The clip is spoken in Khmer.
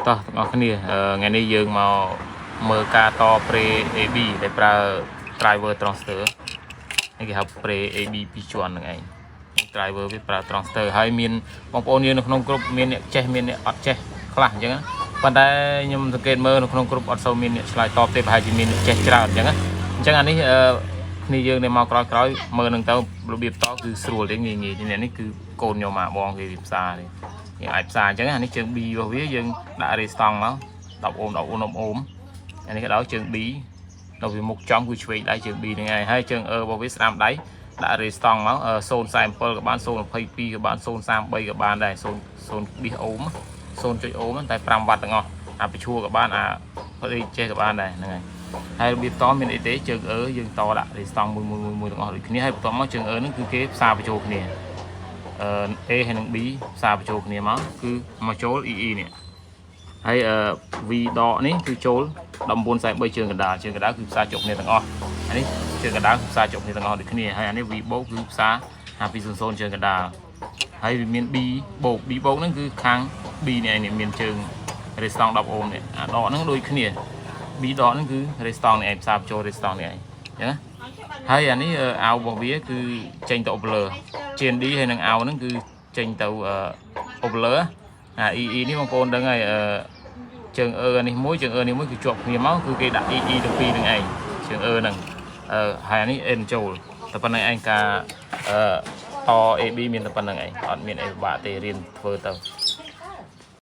តោះទាំងអស់គ្នាថ្ងៃនេះយើងមកមើលការត pre AB ដែលប្រើ driver transistor នេះគេហៅ pre AB ពីរជាន់ហ្នឹងឯង driver វាប្រើ transistor ហើយមានបងប្អូនយើងនៅក្នុងក្រុមមានអ្នកចេះមានអ្នកអត់ចេះខ្លះអញ្ចឹងណាប៉ុន្តែខ្ញុំសង្កេតមើលនៅក្នុងក្រុមអត់សូវមានអ្នកឆ្លើយតបទេប្រហែលជាមានអ្នកចេះច្រើនអញ្ចឹងណាអញ្ចឹងអានេះគ្នាយើងដែលមកក្រោយក្រោយៗមើលនឹងទៅរបៀបតគឺស្រួលទេងាយងាយទេនេះគឺកូនខ្ញុំមកបងគេផ្សារទេយើងអាចផ្សារអញ្ចឹងអានេះជើង B របស់វាយើងដាក់ resistance មក10អូម10អូម10អូមអានេះក៏ដោយជើង B នៅវាមុខចំគឺឆ្វេងដៃជើង B ហ្នឹងហើយហើយជើង E របស់វាស្ដាំដៃដាក់ resistance មក0.47ក៏បាន0.22ក៏បាន0.33ក៏បានដែរ0 0ប៊ីអូម0.អូមតែ5វ៉ាត់ទាំងអស់អាប្រឈួរក៏បានអាផ្លេចេះក៏បានដែរហ្នឹងហើយហើយរបៀបតមានអីទេជើង E យើងតដាក់ resistance មួយមួយមួយមួយទាំងអស់ដូចគ្នាហើយបន្ទាប់មកជើង E ហ្នឹងគឺគេផ្សារបញ្ចូលគ្នាA ហើយនិង B ផ្សារបញ្ចូលគ្នាមកគឺមកចូល EE នេះហើយអឺ V ដកនេះគឺចូល1943ជើងកណ្ដាលជើងកណ្ដាលគឺផ្សារជប់គ្នាទាំងអស់អានេះជើងកណ្ដាលគឺផ្សារជប់គ្នាទាំងអស់ដូចគ្នាហើយអានេះ V បូកគឺផ្សារ5200ជើងកណ្ដាលហើយវាមាន B បូក B បូកហ្នឹងគឺខាង B នេះឯងនេះមានជើង resistance 10អូមនេះអាដកហ្នឹងដូចគ្នា B ដកហ្នឹងគឺ resistance នេះឯងផ្សារបញ្ចូល resistance នេះឯងអញ្ចឹងណាហើយអានេះអោរបស់វាគឺចេញទៅ over GND ហើយនឹងអោហ្នឹងគឺចេញទៅ over អា EE នេះបងប្អូនដឹងហើយជើង E នេះមួយជើង E នេះមួយគឺជាប់គ្នាមកគឺគេដាក់ EE ទាំងពីរហ្នឹងឯងជើង E ហ្នឹងហើយអានេះ N ចូលតែប៉ុណ្្នឹងឯងការត AB មានតែប៉ុណ្្នឹងឯងអត់មានអីពិបាកទេរៀនធ្វើទៅ។